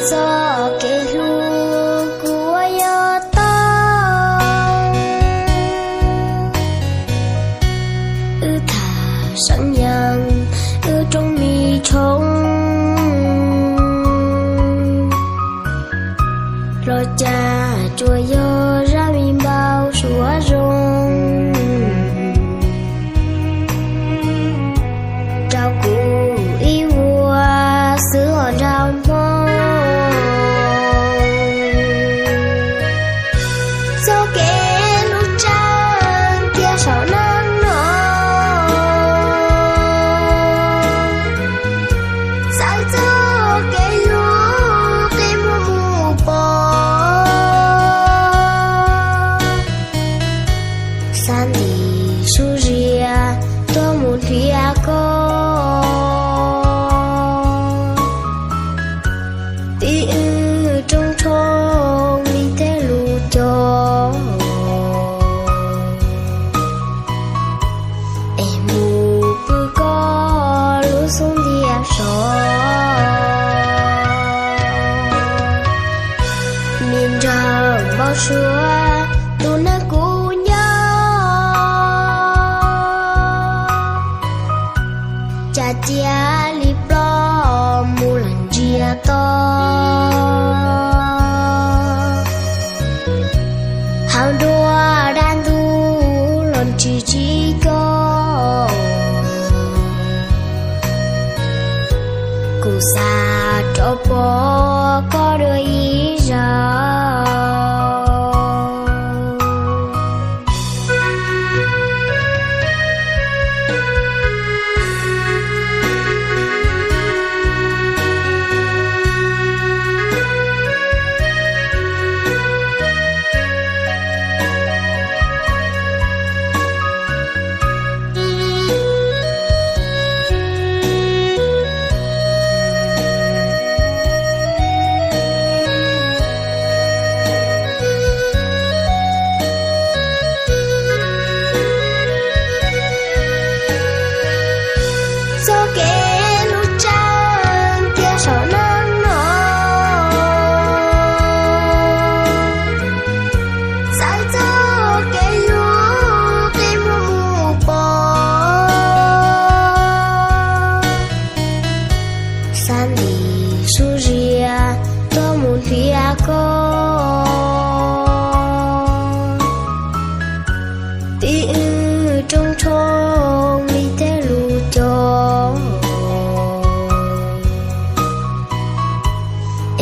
Txoj kev hlub kuv ua yog tau, wb tham seev yees, wb rooj mi tshoob, los cas tsuas yog zaj me npau suav zoo rau kuv ib vuag xwb os nraug Hmoob. Txoj kev hlub tseem tiag saum neej no, txawv txoj kev hlub qi muag mus pom. Xav ntim su zias tuaj mus nrhiav koj, tim wb rooj tshoob li tej lus cog, es mus pw koj lub xub ntiag sov. Me nraug npau suav, tus neeg kuv nyob, cas cia li ploj mus lawm ntsiag to. Hauv nruab dab ntub los tsis ntsib koj, kuv xav rov pom koj dua ib zaug. Txoj kev hlub tseem tiag saum neej no, txawv txoj kev hlub qi muag mus pom. Xav ntim su zias tuaj mus nrhiav koj, tim wb rooj tshoob li tej lus cog,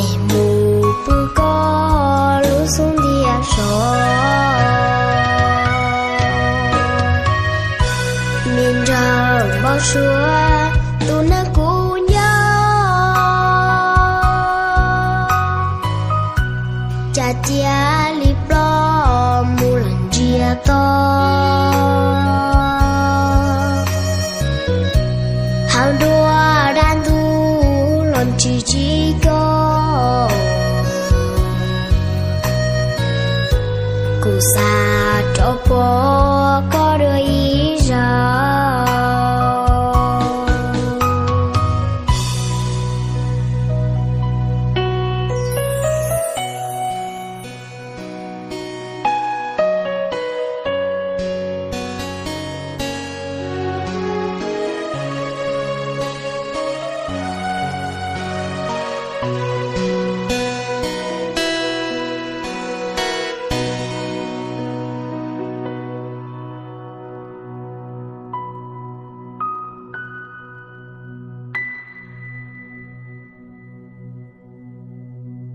es mus pw koj lub xub ntiag sov. Me nraug npau suav, tus neeg kuv nyob, cas cia li ploj mus lawm ntsiag to. Hauv nruab dab ntub los tsis ntsib koj, kuv xav rov pom